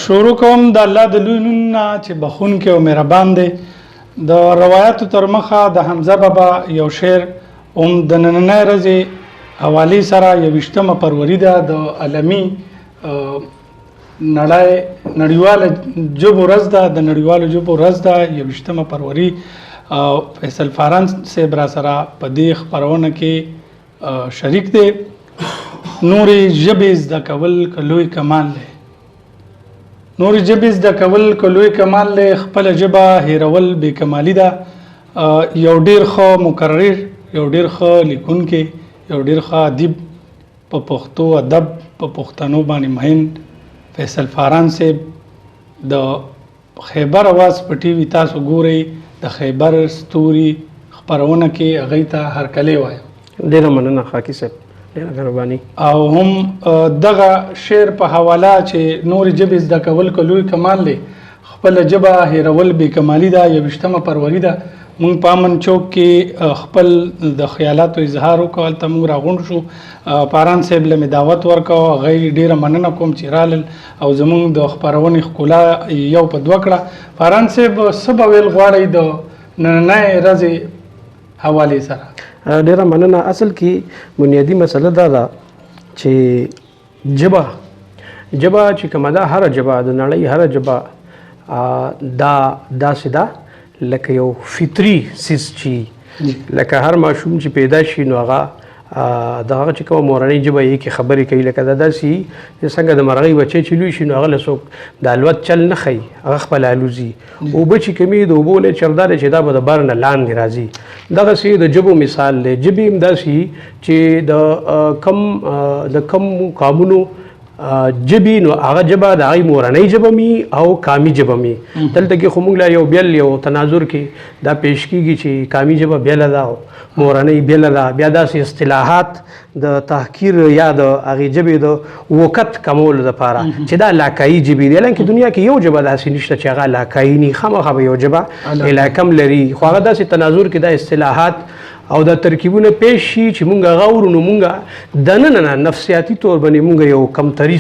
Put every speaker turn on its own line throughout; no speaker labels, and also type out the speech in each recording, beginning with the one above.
شروع کوم د الله د لوی نوم نه چې بخښونکی او مهربان دی. د روایتو تر مخه د حمزه بابا یو شعر هم د نننۍ ورځې حوالې سره 21 فروری ده، د عالمي نړۍ نړیواله ژبو ورځ ده، د نړیوالو ژبو ورځ ده 21 فروری. فیصل فاران صاحب را سره په دې خپرونه کې شریک دی. نورې ژبې زده کول که لوی کمال دی، نورې ژبې زده کول که لوی کمال دی، خپله ژبه هېرول بې کمالي ده. یو ډېر ښه مقرر، یو ډېر ښه لیکونکی، یو ډېر ښه ادیب، په پښتو ادب په پښتنو باندې مین فیصل فاران صاحب د خیبر اواز په ټي وي تاسو ګورئ، د خیبر ستوري خپرونه کې هغوی ته هرکلی وایم.
ډېره مننه خاکي صاحب، ډېره مهرباني.
او هم دغه شعر په حواله چې نورې ژبې زده کول که لوی کمال دی، خپله ژبه هېرول بې کمالي ده، 21 فروری ده. موږ په امن چوک کې خپل د خیالاتو اظهار وکړ، هلته موږ راغونډ شو. فاران صاحب له مې دعوت ورکړ، هغه یې ډېره مننه کوم چې رالل او زموږ د خپرونې ښکلا یو په دوه کړه. فاران صاحب، څه به ویل غواړئ د نننۍ ورځې حوالې سره؟
ډېره مننه. اصل کې بنیادي مسله دا ده چې ژبه چې کومه ده، هره ژبه د نړۍ هره ژبه دا داسې ده لکه یو فطري څیز چې لکه هر ماشوم چې پیدا شي نو هغه د هغه چې کومه مورنۍ ژبه یې کې خبرې کوي، لکه دا داسې چې څنګه د مرغۍ بچی چې لوی شي نو هغه له څوک د الوت چل نه ښیي، هغه خپله الوزي. اوبه چې کمې د اوبو نیچر دا دی چې دا به د بر نه لاندې راځي. دغسې د ژبو مثال دی، ژبې هم داسې چې د کم قامونو ژبې نو هغه ژبه د هغې مورنۍ ژبه مي او کامي ژبه مي. دلته کې خو موږ له یو بل یو تناظر کې دا پیش کیږي چې کامي ژبه بېله ده او مورنۍ بېله ده. بیا داسې اصطلاحات د تحقیر یا د هغې ژبې د وقت کمولو دپاره چې دا علاقایي ژبې دي، حالانکه دنیا کې یو ژبه داسې نشته چې هغه علاقایي ني، خامخا به یو ژبه علاقه هم لري. خو هغه داسې تناظر کې دا اصطلاحات او دا ترکیبونه پیش شي چې مونږ هغه اورو نو مونږ دننه نه نفسیاتي طور باندې مونږ یو کمتري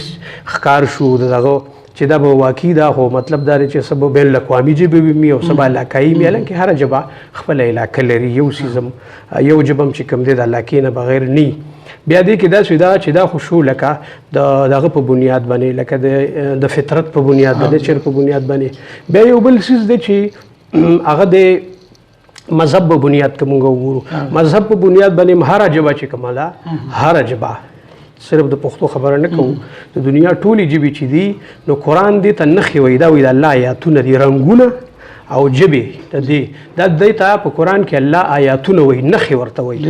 ښکار شو د دغه چې دا به واقعي دا خو مطلب دا دی چې څه به بین الاقوامي ژبې وي مي او څه به علاقایي مي، حالانکه هره ژبه خپله علاقه لري. یو څیز هم یو ژبه هم چې کوم دی د علاقې نه بغیر نی. بیا دې کې داسې ده چې دا خو شو لکه د دغه په بنیاد باندې، لکه د فطرت په بنیاد، د نیچر په بنیاد باندې. بیا یو بل څیز دی چې هغه د مذهب په بنیاد که مونږ وګورو، مذهب په بنیاد باندې هره ژبه چې کومه ده، هره ژبه صرف د پښتو خبره نه کوو، د دنیا ټولې ژبې چې دي نو قرآن دې ته نښې وایي، دا وایي د الله آیاتونه دي، رنګونه او ژبې د دې دا دې ته په قرآن کې الله آیاتونه وایي، نښې ورته وایي.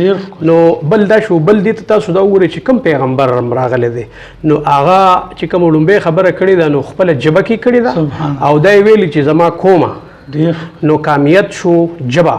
نو بل دا شو، بل دې ته تاسو دا وګورئ چې کوم پیغمبر هم راغلی دی نو هغه چې کوم لومبۍ خبره کړې ده نو خپله ژبه کې کړې ده او دا یې ویلي چې زما کومه نو کامیت شو ژبه.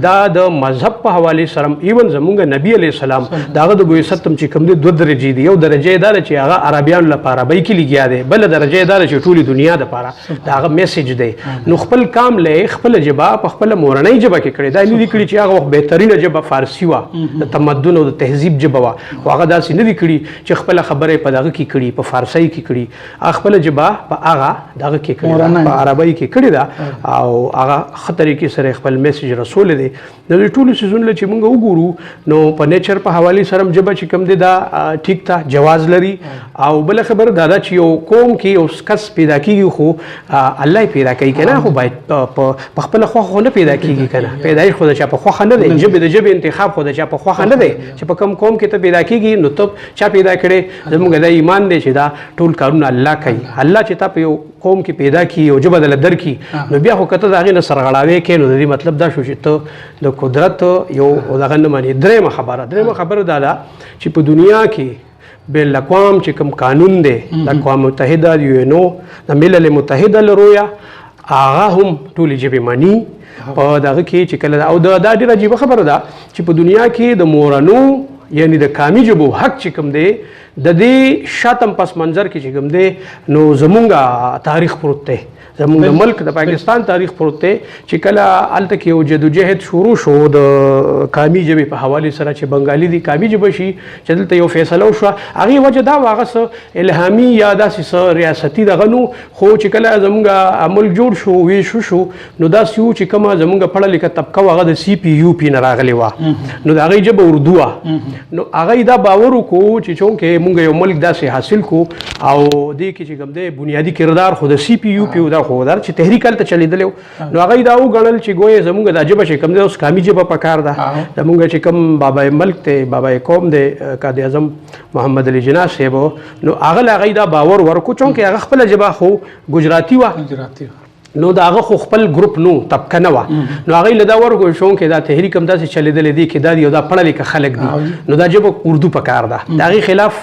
دا د مذهب په حوالې سره ایون زمونږ نبی علیه السلام د هغه د بعثت هم چې کوم دی دوه درجې دي. یو درجه یې دا ده چې هغه عربیانو لپاره عربۍ کې لګیا دی، بله درجه یې دا ده چې ټولې دنیا دپاره د هغه میسج دی. نو خپل کام له یې خپله ژبه په خپله مورنۍ ژبه کې کړې. دا یې نه دي کړي چې هغه وخت بهترینه ژبه فارسي وه، د تمدن او د تهذیب ژبه وه، خو هغه داسې نه دي کړي چې خپله خبره یې په دغه کې کړي، په فارسۍ کې کړي. هغه خپله ژبه په هغه دغه کې کړې ده، په عربۍ کې کړې ده او هغه ښه طریقې سره خپل میسج رسولی دی. د دې ټولو څیزونو له چې موږ وګورو نو په نیچر په حوالې سره هم ژبه چې کوم دی دا ټیک ته جواز لري. او بله خبره دا ده چې یو قوم کې یو کس پیدا کېږي خو الله یې پیدا کوي که نه، خو باید په خپله خوښه خو نه پیدا کېږي که نه، پیدایش خو د چا په خوښه نه دی، ژبې د ژبې انتخاب خو د چا په خوښه نه دی چې په کوم قوم کې ته پیدا کېږي نو ته چا پیدا کړې. زموږ دا ایمان دی چې دا ټول کارونه الله کوي. الله چې تا په یو قوم کې پیدا کړي یو ژبه دله درکړي نو بیا خو که ته د هغې نه سرغړاوی کوې نو د دې مطلب دا شو چې ته د قدرت یو دغه نه منې. درېیمه خبره دا ده چې په دنیا کې بین الاقوام چې کوم قانون دی، د اقوام متحده، د یو ان او، د ملل متحده له رویه هغه هم ټولې ژبې مني په دغه کې چې کله او دا ډېره عجیبه خبره ده چې په دنیا کې د مورنو یعنی د کامي ژبو حق چې کوم دی د دې شاتم پس منظر کې چې کوم دی نو زمونږ تاریخ پروت دی. زمونږ د ملک د پاکستان تاریخ پروت دی چې کله هلته کې یو جدوجهد شروع شو د قامي ژبې په حوالې سره چې بنګالي دي قامي ژبه شي، چې دلته یو فیصله وشوه، هغې وجه دا وه هغه څه الهامي یا داسې څه ریاستي دغه نو، خو چې کله زمونږ ملک جوړ شو ویش شو نو داسې وو چې کومه زمونږ پړه لیکه طبقه وه هغه د سی پي یو پي نه راغلې وه، نو د هغې ژبه اردو وه. نو هغه دا باور وکړو چې چونکې مونږ یو ملک داسې حاصل کړو او دې کې چې کوم دی بنیادي کردار خو د سی پي یو پي دا خو در چې تحریک هلته چلېدلی و، نو هغه دا وګڼل چې ګویا زمونږ دا ژبه چې کوم دی اوس قامي ژبه پکار ده، زمونږ چې کوم بابای ملک دی بابای قوم دی قائد اعظم محمد علي جناح صاحب، نو هغه له هغوی دا باور ورکړو چونکې هغه خپله ژبه خو ګجراتي وه، نو د هغه خو خپل ګروپ نو طبقه نه وه، نو هغوی له دا ورکړو چونکې دا تحریک هم داسې چلېدلی دی کې دا دی او دا پړه لیکه خلک دي، نو دا ژبه اردو پکار ده. د هغې خلاف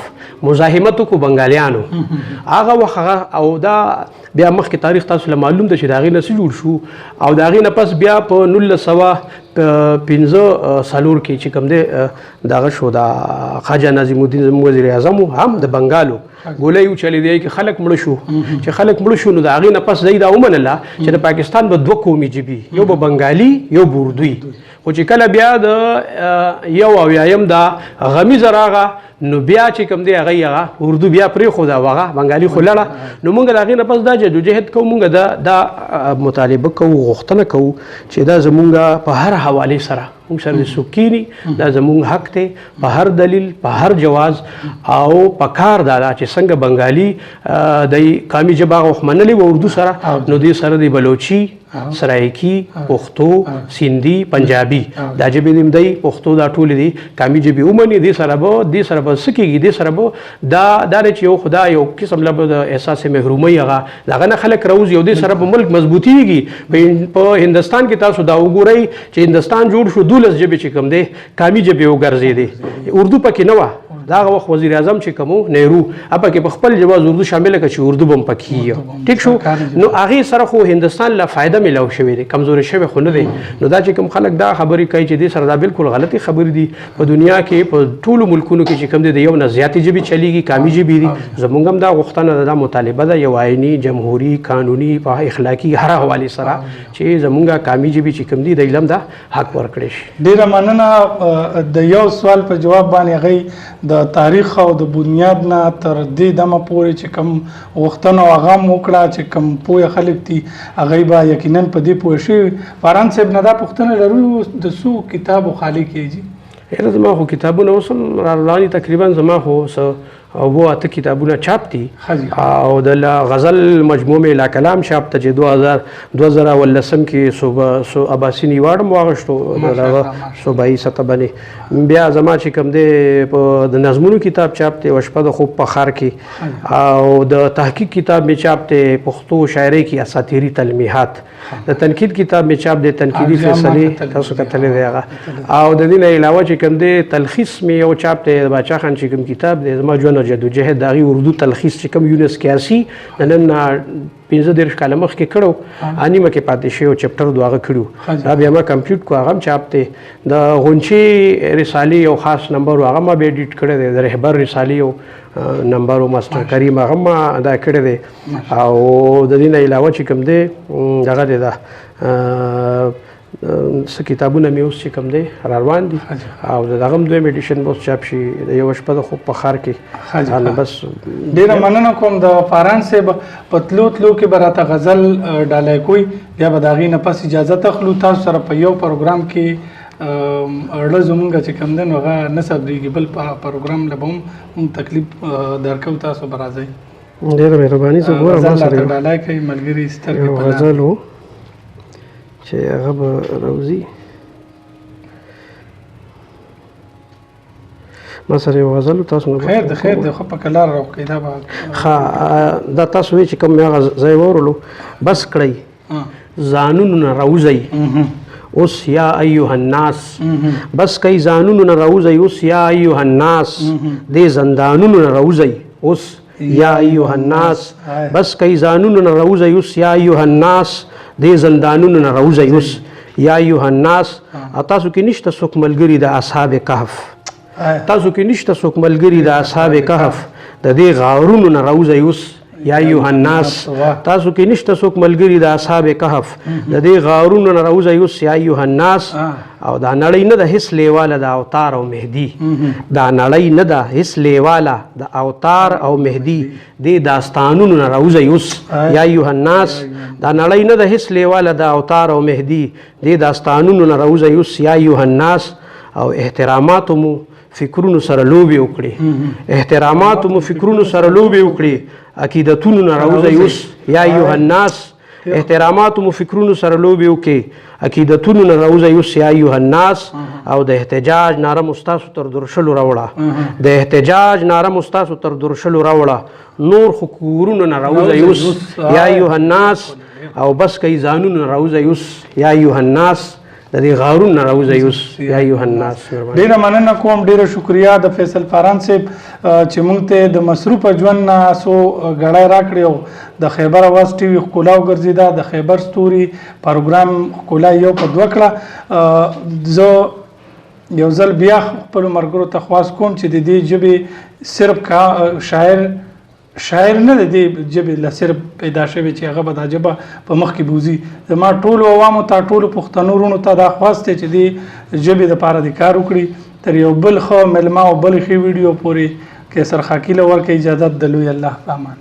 مزاحمت وکړو بنګالیانو هغه وخت هغه، او دا بیا مخکې تاریخ تاسو له معلوم ده چې د هغې نه څه جوړ شو، او د هغې نه پس بیا په 1954 کې چې کوم دی دغه شو، دا خواجه ناظم الدین زموږ وزیر اعظم هم د بنګالو ګولۍ وچلېدې کې خلک مړه شو، چې خلک مړه شو نو د هغې نه پس دی دا ومنله چې د پاکستان به دوه قومي ژبې، یو به بنګالي یو به اردوي. خو چې کله بیا د 71 دا غمیزه راغه نو بیا چې کوم دی هغه هغه اردو بیا پرېښوده او هغه بنګالي خو لړه. نو موږ د هغې نه پس دا جدوجهد کوو، موږ دا مطالبه کوو، غوښتنه کوو چې دا زموږ په هر حوالې سره موږ سره دې څوک کښېني، دا زموږ حق دی په هر دلیل په هر جواز، او په کار دا ده چې څنګه بنګالي د قامي ژبه هغه وخت منلې وه اردو سره، نو دې سره د بلوچي، سرایکی، پښتو، سندي، پنجابي دا ژبې دې دی پښتو دا ټولې دي قامي ژبې ومني. دې سره به څه کېږي، دې سره به دا چې یو خدا یو قسم له به د احساس محرومۍ هغه د هغه نه خلک راوځي او دې سره به ملک مضبوطېږي. په هندوستان کې تاسو دا وګورئ چې هندوستان جوړ شو 12 ژبې چې کوم دی قامي ژبې وګرځېدې، اردو پکې نه وه. دا هغه وخت وزیر اعظم چې کوم نهرو پکې په خپل جواز اردو شامله کړه چې اردو به هم پکې وي، ټیک شو. نو هغې سره خو هندوستان له فایده میلاو شوې دی، کمزوري شوی خو نه دی. نو دا چې کوم خلک دا خبرې کوي چې دې سره دا بالکل غلطې خبرې دي. په دنیا کې په ټولو ملکونو کې چې کوم دی د یو نه زیاتې ژبې چلیږي، قامي ژبې دي. زمونږ هم دا غوښتنه ده، دا مطالبه ده یو آئیني، جمهوري، قانوني، په اخلاقي هر حوالې سره چې زمونږ قامي ژبې چې کوم دي د علم دا حق ورکړی شي.
ډېره مننه. د یو سوال په جواب باندې هغوی د تاریخ او د بنیاد نه تر دې دمه پورې چې کوم غوښتنه او هغه هم وکړه چې کوم پوه خلک دي هغوی به یقینا په دې پوه شوي. فاران صاحب نه دا پوښتنه لرو، د څو کتابو خالق یې جي؟
یاره زما خو کتابونه اوس هم را روان دي، تقریبا زما خو څه 7-8 کتابونه چاپ دي، او د غزل مجموعه مې لا کلام چاپ ته چې 2018 کې اباسین ایوارډ هم واغښتو دغه صوبایي سطح باندې. بیا زما چې کوم دی په د نظمونو کتاب چاپ دی، شپه د خوب په ښار کې، او د تحقیق کتاب مې چاپ دی پښتو شاعرۍ کې اساطیري تلمیحات، د تنقید کتاب مې چاپ دی تنقیدي فیصلې، تاسو کتلی دی هغه. او د دې نه علاوه چې کوم دی تلخیص مې یو چاپ دی، د باچا خان چې کوم کتاب دی زما ژوند او جدوجهد، د هغې اردو تلخیص چې کوم یونس کیاسي د نن نه 35 کاله مخکې کړو، نیمه کې پاتې شوی او چپټر دوه هغه کړو، دا بیا ما کمپلیټ کړو، هغه هم چاپ دی. د غونچې رسالې یو خاص نمبر و، هغه ما بیا ایډیټ کړی دی، د رهبر رسالې یو نمبر و، ماسټر کریم هغه ما دا کړی دی. او د دې نه علاوه چې کوم دی دغه دی دا څه کتابونه مې اوس چې کوم دی را روان دي، او د دغه هم دویم ایډیشن به اوس چاپ شي، د یوه شپه د خوب په ښار کې. نو بس
ډېره مننه کوم د فاران صاحب. په تلو تلو کې به راته غزل ډالۍ کوئ، بیا به د هغې نه پس اجازه اخلو. تاسو سره په یو پروګرام کې اړه زمونږ چې کوم دی نو هغه نه صبرېږي، بل پروګرام له به هم موږ تکلیف درکوو، تاسو به راځئ.
ډېره مهرباني. زه ګورم
غزل راته ډالۍ کوي ملګري سترګې په لار.
غزل و چې هغه به راوځي. ما سره یو غزل تاسو نه
خیر دی، خیر دی، خو په کلار راوکړئ دا به.
ښه، دا تاسو وی چې کوم مې هغه ځای واورلو، بس کړئ ځانونو نه راوځئ اوس یا ایها الناس، بس کئ ځانونو نه راوځئ اوس یا ایها الناس، دې زندانونو نه راوځئ اوس یا ایها الناس، بس کئ ځانونو نه راوځئ اوس یا ایها الناس، دې زندانونو نه راوځئ اوس یا ایها الناس. او تاسو کې نشته څوک ملګري د اصحاب کهف، تاسو کې نشته څوک ملګري د اصحاب کهف، د دې غارونو نه راوځئ اوس یا ایها الناس. تاسو کې نشته څوک ملګری د اصحاب کهف، د دې غارونو نه راوځئ اوس یا ایها الناس. او دا نړۍ نه ده هیڅ لیواله د اوتار او مهدي، دا نړۍ نه ده هیڅ لیواله د اوتار او مهدي، دې داستانونو نه راوځئ اوس یا ایها الناس. دا نړۍ نه ده هیڅ لیواله د اوتار او مهدي، دې داستانونو نه راوځئ اوس یا ایها الناس. او احتراماتو مو فکرونو سره لوبې وکړي، احتراماتو مو فکرونو سره لوبې وکړي، عقیدتونو نه راوځئ اوس یا ایها الناس. احتراماتو مو فکرونو سره لوبې وکړي، عقیدتونو نه راوځئ اوس یا ایها الناس. او د احتجاج ناره مو ستاسو تر درشلو راوړه، د احتجاج ناره مو ستاسو تر درشلو راوړه، نور خو کورونو نه راوځئ اوس یا ایها الناس. او بس کوي ځانونو نه راوځئ اوس یا ایها الناس، د دې غارونو نه راوځئ اوس یا ایها الناس.
ډیره مننه کوم، ډیره شکریا د فیصل فاران صاحب چې مونږ ته د مصروف ژوند نه څو غړای راکړې او د خیبر اواز ټي وي ښکلا وګرځېده، د خیبر ستوري پروګرام ښکلا یو په دوه کړه. زه یو ځل بیا خپلو ملګرو ته خواست کوم چې د دې ژبې صرف شاعر نه د دې ژبې له صرف پیدا شوی چې هغه به دا ژبه په مخ کې بوځي. زما ټولو عوامو ته، ټولو پښتنو وروڼو ته دا خواست دی چې دې ژبې دپاره دې کار وکړي. تر یو بل ښه مېلمه او بلې ښې ویډیو پورې قیصر خاکي له ورکړئ اجازت. د لوی الله په امان.